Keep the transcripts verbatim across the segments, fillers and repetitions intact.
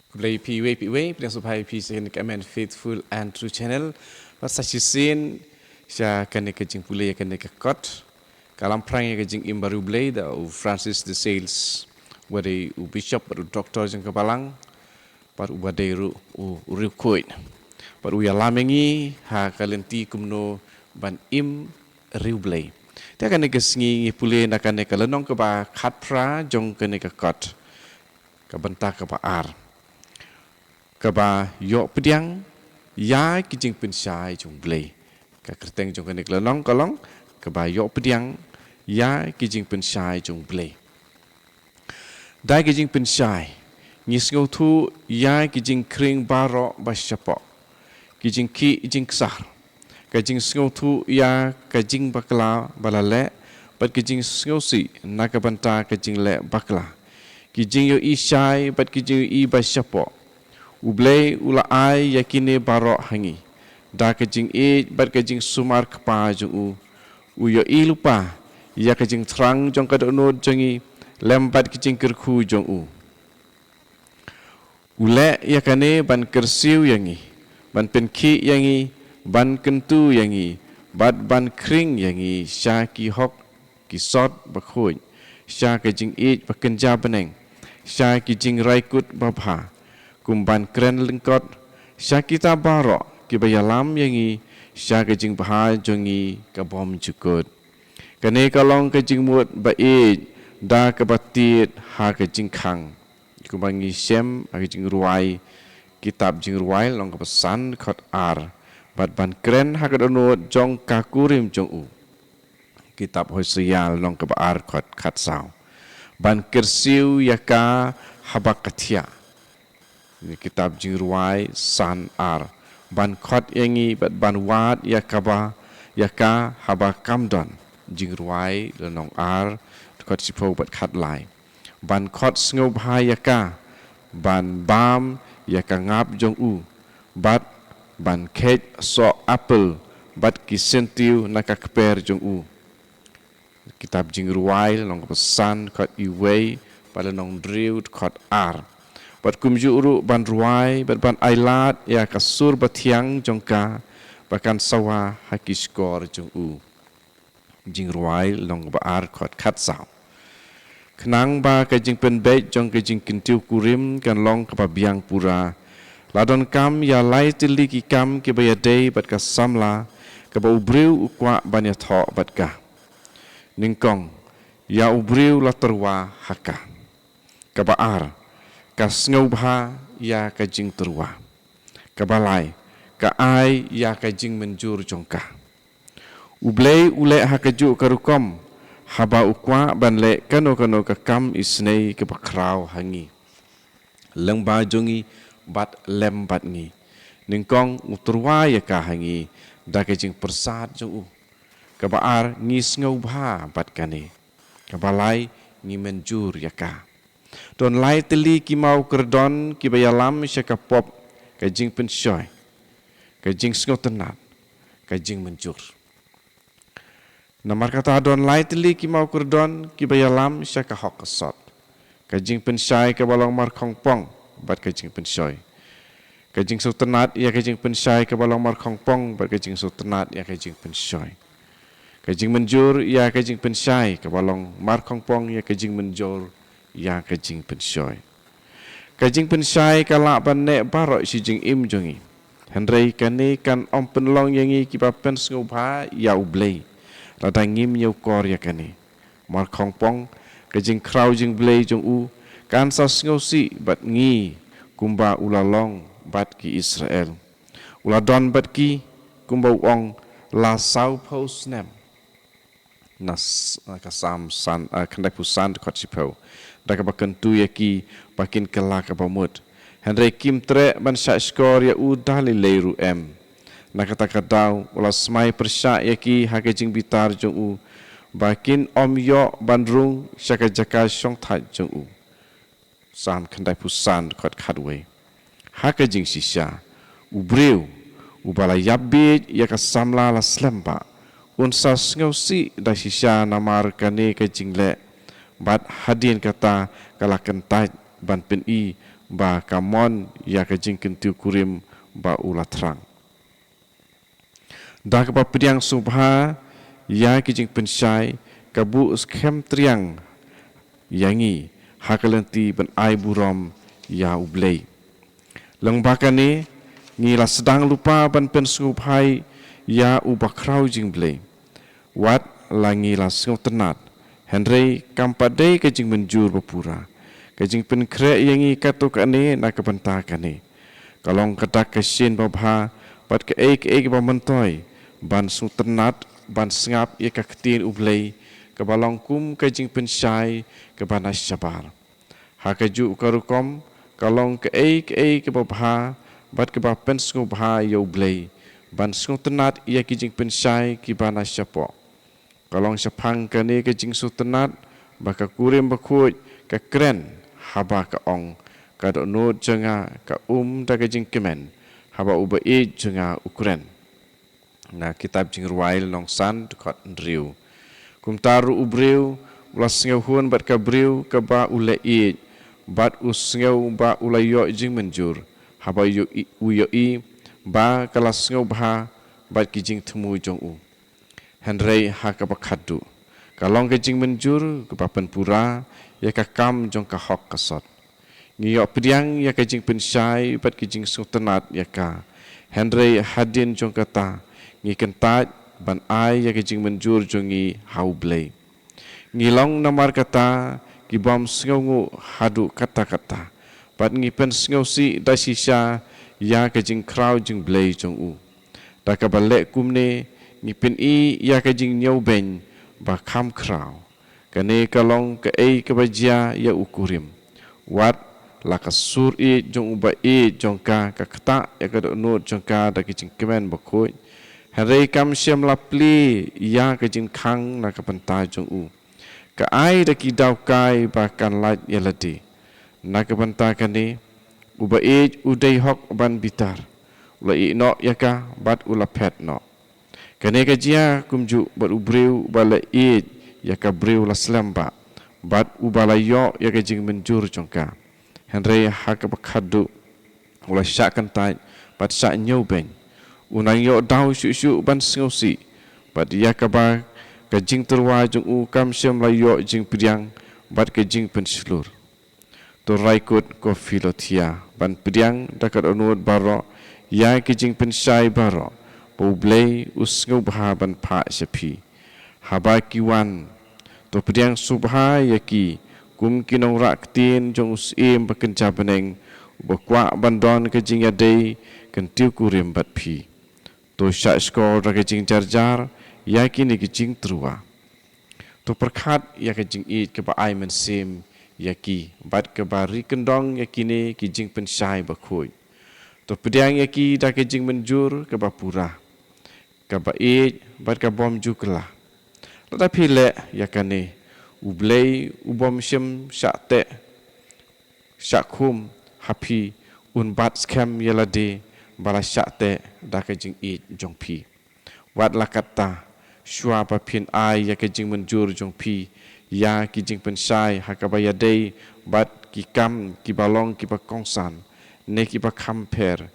Khublei phi iwei pa iwei, pdiang sngewbha ïa phi sha kane ka M N Faithful and True Channel. Bad sa shisien sha kane ka jingpule ïa kane ka kot, ka lamphrang ïa ka jingim ba riewblei da u Francis de Sales, uba dei u Bishop bad u Doktor jong ka Balang, bad uba dei ruh u, u riewkhuid. Bad u ïalam ïa ngi ha ka lynti kumno ban im riewblei. Te ha kane ka sngi ngi pule na kane ka lynnong kaba khatphra jong kane ka kot, ka bynta kaba ar, kaba ïoh pdiang ïa ki jingpynshai jong U Blei. Ka kyrteng jong kane ka lynnong ka long, kaba ïoh pdiang ïa ki jingpynshai jong U Blei. Da ki jingpynshai, ngi sngewthuh ïa ki jingkhring baroh ba shapoh, ki jingkhih jingksar, ka jingsngewthuh ïa ka jingbakla ba la leh, bad ka jingsngewsih na ka bynta ka jingleh bakla, ki jingïohi shai bad ki jingïohi ba shapoh. U Blei u la ai ïa kine baroh ha ngi da ka jingïeit bad ka jingsumar kpa jong u. U ïohi lypa ïa ka jingthrang jong ka dohnud jong ngi lem bad ki jingkyrkhu jong u. U leh ïa kane ban kyrsiew ïa ngi, ban pynkhih ïa ngi, ban kyntu ïa ngi, bad ban khring ïa ngi sha ki hok ki sot bakhuid, sha ka jingïeit ba kynja bneng, sha ki jingrai kut babha, kum ban kren lyngkot sha kita baroh kiba ïalam ïa ngi sha ka jingbha jong ngi ka bymjukut. Kane ka long ka jingmut ba ïeit da kaba tied ha ka jingkhang. Kumba ngi shem ha ka Jingrwai, kitab Jingrwai lynnong kaba san dkhot ar, bad ban kren ha ka dohnud jong ka kurim jong u. Kitab Hosea lynnong kaba ar dkhot khatsaw. Ban kyrsiew ïa ka haba ka thiah. Kitab Jingrwai san ar. Ban khot ïa ngi bad ban wad ïa kaba, ïa ka haba kam don. Jingrwai lynnong ar dkhot shiphew bad khatlai. Ban khot sngewbha ïa ka, ban bam ïa ka ngap jong u, bad ban kheit soh apel bad ki syntiew na ka kper jong u. Kitab Jingrwai lynnong kaba san dkhot iwei bad lynnong hynriew dkhot ar. Bad kumjuh ruh ban rwai bad ban ailad ïa ka sur bathiang jong ka, ba kan sawa ha ki shkor jong u. Jingrwai lynnong kaba ar dkhot khatsaw. Khnang ba ka jingpynbeit jong ka jingkyntiew kurim kan long kaba biang pura, la donkam ïa lai tylli ki kam kiba ïadei bad ka samla kaba u briew u kwah ban ïathoh bad ka. Nyngkong, ïa u briew la tyrwa ha ka. Kaba ar, ka sngewbha ïa ka jingtyrwa. Kaba lai, ka ai ïa ka jingmynjur jong ka. U Blei u leh ha kajuh ka rukom haba u kwah ban leh kano kano ka kam isynei kaba khraw ha ngi, lyngba jong ngi bad lem bad ngi. Nyngkong u tyrwa ïa ka ha ngi da ka jingpyrsad jong u. Kaba ar, ngi sngewbha bad kane. Kaba lai, ngi mynjur ïa ka. Don lai tylli ki mawkhyrdon kiba ïalam sha ka pop, ka jingpynshoi, ka jingsngewtynnat, ka jingmynjur. Namar kata don lai tylli ki mawkhyrdon kiba ïalam sha ka hok ka sot, ka jingpynshai kaba long markhongpong bad ka jingpynshoi. Ka jingsngewtynnat ïa ka jingpynshai kaba long markhongpong bad ka jingsngewtynnat ïa ka jingpynshoi. Ka jingmynjur ïa ka jingpynshai kaba long markhongpong ïa ka jingmynjur ïa ka jingpynshoi. Ka jingpynshai ka lah ban neh baroh shi jingim jong ngi. Hynrei kane kan ym pynlong ïa ngi kiba pynsngewbha ïa U Blei lada ngim ñiewkor ïa kane. Markhongpong, ka jingkhraw jingblei jong u kan sa sngewsih bad ngi kumba u la long bad ki Israel. U la don bad ki, kumba u ong, la sawphew snem. Na s-, na ka Salm san, ah, khyndaiphew san dkhot shiphew. Da kaba kyntu ïa ki ba kin kylla kaba mut. Hynrei kim treh ban shahshkor ïa u da lei lei ruh em. Na kata ka daw u la smai pyrshah ïa ki ha ka jingbitar jong u, ba kin ym ïoh ban rung sha ka jaka shongthait jong u. Salm khyndaiphew san dkhot khatwei. Ha ka jingshisha, u briew uba la ïap bieit ïa ka samla la slem bha, un sa sngewsih da shisha namar kane ka jingleh, bad hadien kata ka la kyntait ban pyni ba ka mon ïa ka jingkyntiew kurim ba u la thrang. Da kaba pdiang sngewbha ïa ki jingpynshai, ka buh skhem triang ïa ngi ha ka lynti ban ai burom ïa U Blei. Lyngba kane, ngi la sdang lypa ban pynsngewbha ïa u bakhraw jong U Blei. Wat la ngi la sngewtynnad, hynrei kam pat dei ka jingmynjur ba pura. Ka jingpynkhreh ïa ngi katto katne na ka bynta kane. Ka long ka dak ka shin babha, bad kaei kaei kaba myntoi ban sngewtynnad, ban sngap ïa ka ktien U Blei, kaba long kum ka jingpynshai kaba na shabar. Ha kajuh ka rukom, ka long kaei kaei kaba bha, bad kaba pynsngewbha ïa U Blei, ban sngewtynnad ïa ki jingpynshai kiba na shapoh. Ka long shaphang kane ka jingsngewtynnad ba ka kurim bakhuid ka kren haba ka ong, ka dohnud jong nga ka um da ka jingkmen, haba u ba-ïeit jong nga u kren. Na kitab Jingrwai lynnong san dkhot hynriew. Kumta ruh u briew u la sngewhun bad ka briew kaba u la ïeit, bad u sngew ba u la ïoh jingmynjur, haba u ïohi, u ïohi ba ka la sngewbha bad ki jingthmu jong u. Hynrei ha kaba khatduh, ka long ka jingmynjur kaba pynpura ïa ka kam jong ka hok ka sot. Ngi ïoh pdiang ïa ka jingpynshai bad ka jingsngewtynnad ïa ka. Hynrei hadien jong kata, ngi kyntait ban ai ïa ka jingmynjur jong ngi ha U Blei. Ngi long namar kata ki bym sngewnguh haduh katta katta, bad ngi pynsngewsih da shisha ïa ka jingkhraw jingblei jong u. Da kaba leh kumne, ngi pyni ïa ka jingñiewbeiñ ba kham khraw. Kane ka long kaei kaba jia ïa u kurim. Wat la ka sur ïeit jong u ba-ïeit jong ka ka ktah ïa ka dohnud jong ka da ka jingkmen bakhuid, hynrei kam shym la plie ïa ka jingkhang na ka bynta jong u. Ka ai da ki daw kai ba kan lait ïa lade. Na ka bynta kane, u ba-ïeit u dei hok ban bitar. U la ïehnoh ïa ka bad u la phet noh. Kane ka jia kumjuh bad u briew uba la ïeit ïa ka briew la slem bha, bad uba la ïoh ïa ka jingmynjur jong ka. Hynrei ha kaba khatduh, u la shah kyntait bad shah ñiewbeiñ. U nang ïoh daw shuh shuh ban sngewsih, bad ïa kaba ka jingtyrwa jong u kam shym la ïoh jingpdiang bad ka jingpynshlur. To rai kut ko Philothea ban pdiang da ka dohnud baroh ïa ki jingpynshai baroh, ba U Blei u sngewbha ban phah sha phi. Haba ki wan, to pdiang sngewbha ïa ki kum ki nongrah ktien jong u Syiem ba kynja bneng, uba kwah ban don ka jingïadei kyntiew kurim bad phi. To shah shkor da ka jingjarjar ïa kine ki jingtyrwa. To pyrkhat ïa ka jingïeit kaba ai mynsiem ïa ki, bad kaba ri kyndong ïa kine ki jingpynshai bakhuid. To pdiang ïa ki da ka jingmynjur kaba pura, kaba ïeit bad ka bym ju kylla. Lada phi leh ïa kane, U Blei u bym shym shah teh shah khum ha phi, un bat skhem ïa lade ba la shah teh da ka jingïeit jong phi. Wat la katta, shuwa ba phin ai ïa ka jingmynjur jong phi ïa ki jingpynshai ha kaba ïadei bad ki kam kiba long kiba kongsan ne kiba kham pher,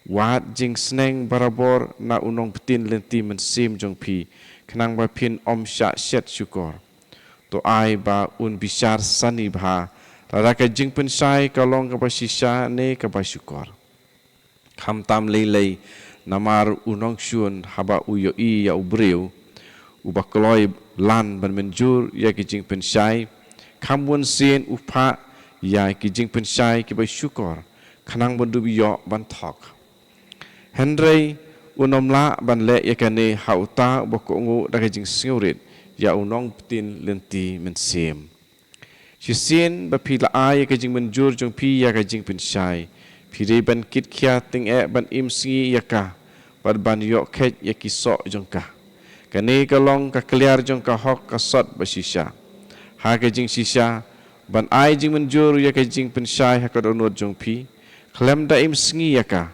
wat jingsneng barabor na u nongpyntip lynti mynsiem jong phi, khnang ba phin ym shah shet shukor. To ai ba un bishar sani bha lada ka jingpynshai ka long kaba shisha ne kaba shukor. Khamtam lei lei namar u nongshun haba u ïohi ïa u briew uba kloi lan ban mynjur ïa ki jingpynshai, kham bun sien u phah ïa ki jingpynshai kiba shukor khnang ban dup ïoh ban thok. Hynrei un ym lah ban leh ïa kane ha uta uba kohnguh da ka jingsngewrit ïa u nongpyntip lynti mynsiem. Shisien ba phi la ai ïa ka jingmynjur jong phi ïa ka jingpynshai, phi dei ban kit khia tyngeh ban im sngi ïa ka, bad ban ïoh kheit ïa ki soh jong ka. Kane ka long ka kliar jong ka hok ka sot ba shisha. Ha ka jingshisha, ban ai jingmynjur ïa ka jingpynshai ha ka dohnud jong phi khlem da im sngi ïa ka,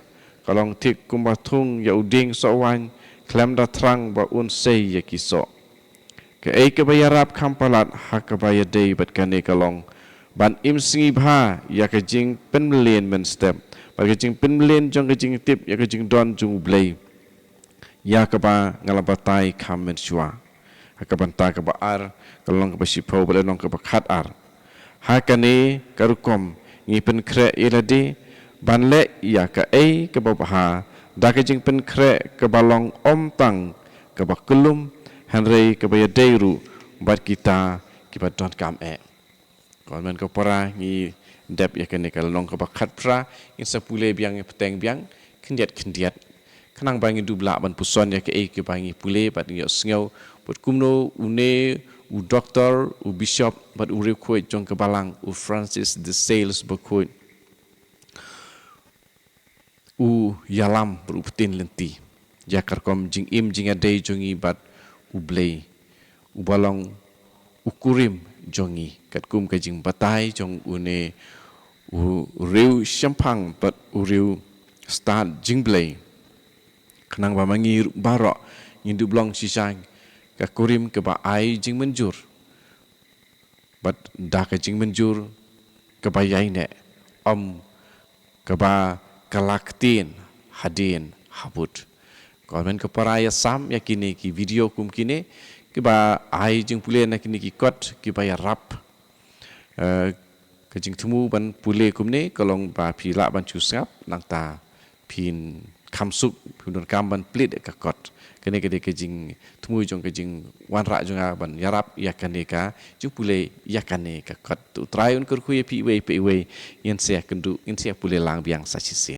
ka long thik kumba thung ïa u dieng soh waiñ khlem da thrang ba un sei ïa ki soh. Kaei kaba ïarap kham palat ha kaba ïadei bad kane ka long Ban im sngi bha ïa ka jingpynmlien mynstep bad ka jingpynmlien jong ka jingtip ïa ka jingdon jong U Blei, ïa kaba nga la batai kham mynshuwa. Ha ka bynta kaba ar, ka lynnong kaba shiphew bad lynnong kaba khatar. Ha kane ka rukom ngi pynkhreh ïa lade ban leh ïa kaei kaba bha da ka jingpynkhreh kaba long ym tang kaba kyllum, hynrei kaba ïadei ruh bad kita kiba donkam eh. Ko hynmen ko para, ngi dep ïa kane ka lynnong kaba khatphra, ngin sa pule biang, ngin bteng biang khyndiat khyndiat, khnang ba ngin dup lah ban puson ïa kaei kaba ngi pule bad ngi ïohsngew bad kumno une u doktor, u bishop bad u riewkhuid jong ka balang, u Francis de Sales bakhuid, u ïalam bad u btin lynti ïa ka rukom jingim jingïadei jong ngi bad U Blei, uba long u kurim jong ngi, katkum ka jingbatai jong une u riewshemphang bad u riewstad jong U Blei, khnang ba ma ngi baroh ngin dup long shisha ka kurim kaba ai jingmynjur bad da ka jingmynjur kaba ïaineh, ym kaba ka la ktien hadien habud. Ko hynmen ko para, ïa sam ïa kine ki video kum kine kiba ai jingpule na kine ki kot kiba ïarap. Eh, ka jingthmu ban pule kumne ka long ba phi lah ban shu sngap, nangta phin kham suk, phin donkam ban plie ïa ka kot. Kane ka dei ka jingthmu jong ka jingwanrah jong nga ban ïarap ïa kane ka jingpule ïa kane ka kot. To U Trai un kyrkhu ïa phi iwei pa iwei. Ngin sa ïakynduh, ngin sa ïapule lang biang sa shisien.